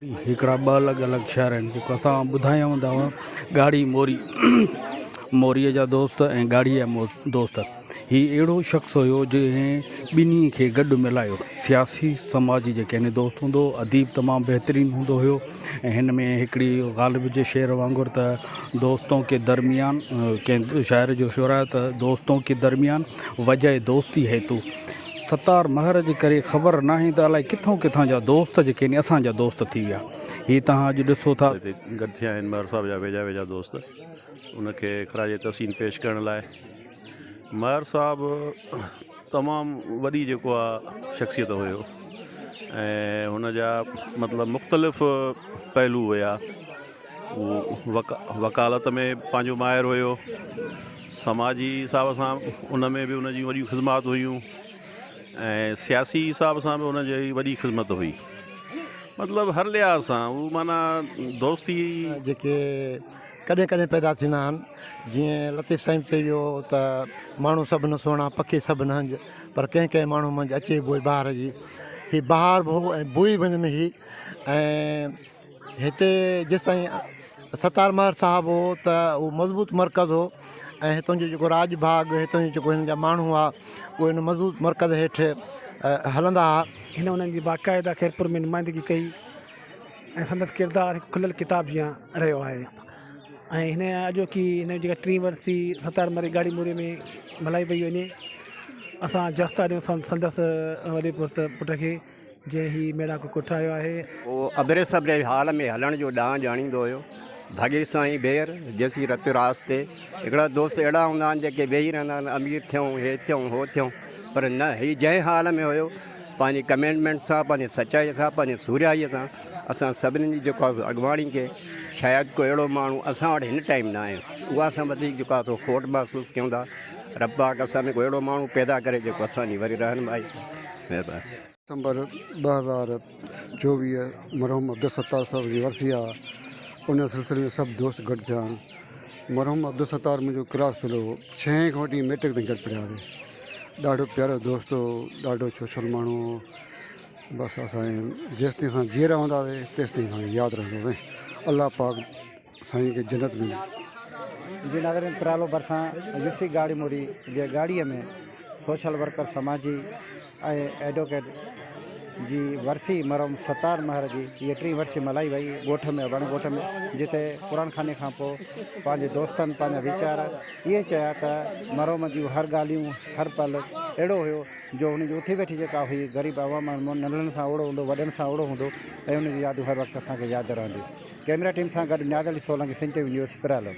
هڪڙا ٻه الڳ الڳ شهر آهن جيڪو اسان ٻڌايا هوندا هئا ڳاڙهي موري موريء جا دوست ۽ ڳاڙهي جا دوست هي اهڙو شخص هيو جنهن ٻنهي کي گڏ ملايو سياسي سماجي جيڪي يعني دوست هوندو هو اديب تمام بهترين هوندو هيو ۽ هن ۾ هڪڙي غالب جي شعر وانگر ته دوستون ڪي درميان ڪنهن شاعر جو شعر آهي ته دوستون ڪي درميان وجه دوستي هي تو ستار مهر جي ڪري خبر ناهي ته الائي ڪٿان ڪٿان جا دوست جيڪي آهن اسان جا دوست ٿي ويا هي توهان اڄ ڏسو ٿا. هتي گڏ ٿيا آهن مهر صاحب جا ويجها ويجها دوست ان کي خراج تحسين پيش ڪرڻ لاء مهر صاحب تمام وڏي جيڪو آ شخصيت هيو ۽ هن جا مطلب مختلف پهلو هيا هو وڪالت ۾ پنهنجو ماهر هيو سماجي حساب سان ان ۾ به ان جون وڏيون خدمات هيون ۽ سياسي حساب سان به ان جي وڏي خدمت هئي مطلب هر لحاظ سان هو معنيٰ دوستي. جيڪي ڪڏهن ڪڏهن پيدا ٿيندا آهن جيئن لطيف سائين به چئي ويو ته ماڻهو سڀ نه سهڻا پکي سڀ نه هنج پر ڪنهن ڪنهن ماڻهو منجهه اچي بوء بهار جي هي بهار به هو ۽ بوء به هن ۾ هئي ۽ هتي جيستائين ستار مهر صاحب هو ته اهو مضبوط مرڪز هو ۽ هتان جو جيڪو راڄ ڀاڳ هتان جو جيڪو هن جا ماڻهو هئا اهي هن مضبوط مرڪز هيٺ هلندا هئا. هن انهن جي باقاعده خيرپور ۾ نمائندگي ڪئي ۽ سندس ڪردار هڪ کليل ڪتاب جيان رهيو آهي ۽ هن اڄوڪي هن جيڪا ٽين ورسي ستار مهر جي ڳاڙهي موري ۾ ملهائي پئي وڃي اسان جس ٿا ڏيون سندس وڏي پٽ کي. جنهن هي ميڙاڪو ڪوٺرايو آهي. هو ابري سبري حال ۾ هلڻ جو ڏانء ڄاڻيندو هيو. ڀڳي سائين ڀير، جيسين رت راس تي. هڪڙا دوست اهڙا هوندا آهن جيڪي ويهي رهندا آهن امير ٿيون، هي ٿيون، هو ٿيون پر نه هي جنهن حال ۾ هيو پنهنجي ڪميٽمينٽ سان، پنهنجي سچائيء سان، پنهنجي سورهيائيء سان اسان سڀني جي جيڪو آهي سو اڳواڻي ڪئي. شايد ڪو اهڙو ماڻهو اسان وٽ هن ٽائيم نه آهي. اها اسان وڌيڪ جيڪو آهي سو کوٽ محسوس ڪيون ٿا. رب پاڪ اسان ۾ ڪو اهڙو ماڻهو پيدا ڪري جيڪو اسان جي وري رهنمائي ڪري. مهرباني. ڊسمبر 2024 مرحوم عبدالستار صاحب جي ورسي آ ان سلسلي ۾ سڀ دوست گڏ ٿيا آهن مرحوم عبدالستار منهنجو ڪلاس فيلو هو ڇهين کان وٺي ميٽرڪ تائين گڏ پڙهياسي ڏاڍو پيارو دوست هو ڏاڍو سوشل ماڻهو هو بس اسان جيستائين اسان جيئرا هونداسي تيستائين اسان کي ياد رهندو الله پاڪ سائين کي جنت ۾. جي ناظرين پرالو ڀرسان يوسي ڳاڙهي موري جي ڳاڙهي ۾ سوشل ورڪر سماجي ۽ ايڊوڪيٽ جي ورسي مرحوم ستار مهر جي هيء ٽين ورسي ملهائي وئي ڳوٺ ۾ اباڻي ڳوٺ ۾ جتي قرآن خواني کان پوء پنهنجي دوستن پنهنجا ويچار اهي چيا ته مرحوم جون هر ڳالهيون هر پل اهڙو هيو جو هن جي اٿي ويٺي جيڪا هئي غريب عوام ننڍڙن سان اوڙو هوندو وڏن سان اوڙو هوندو ۽ ان جون يادون هر وقت اسان کي ياد رهنديون. ڪئميرا ٽيم سان گڏ Niaz Ali Solangi Sindh T V news Paralo.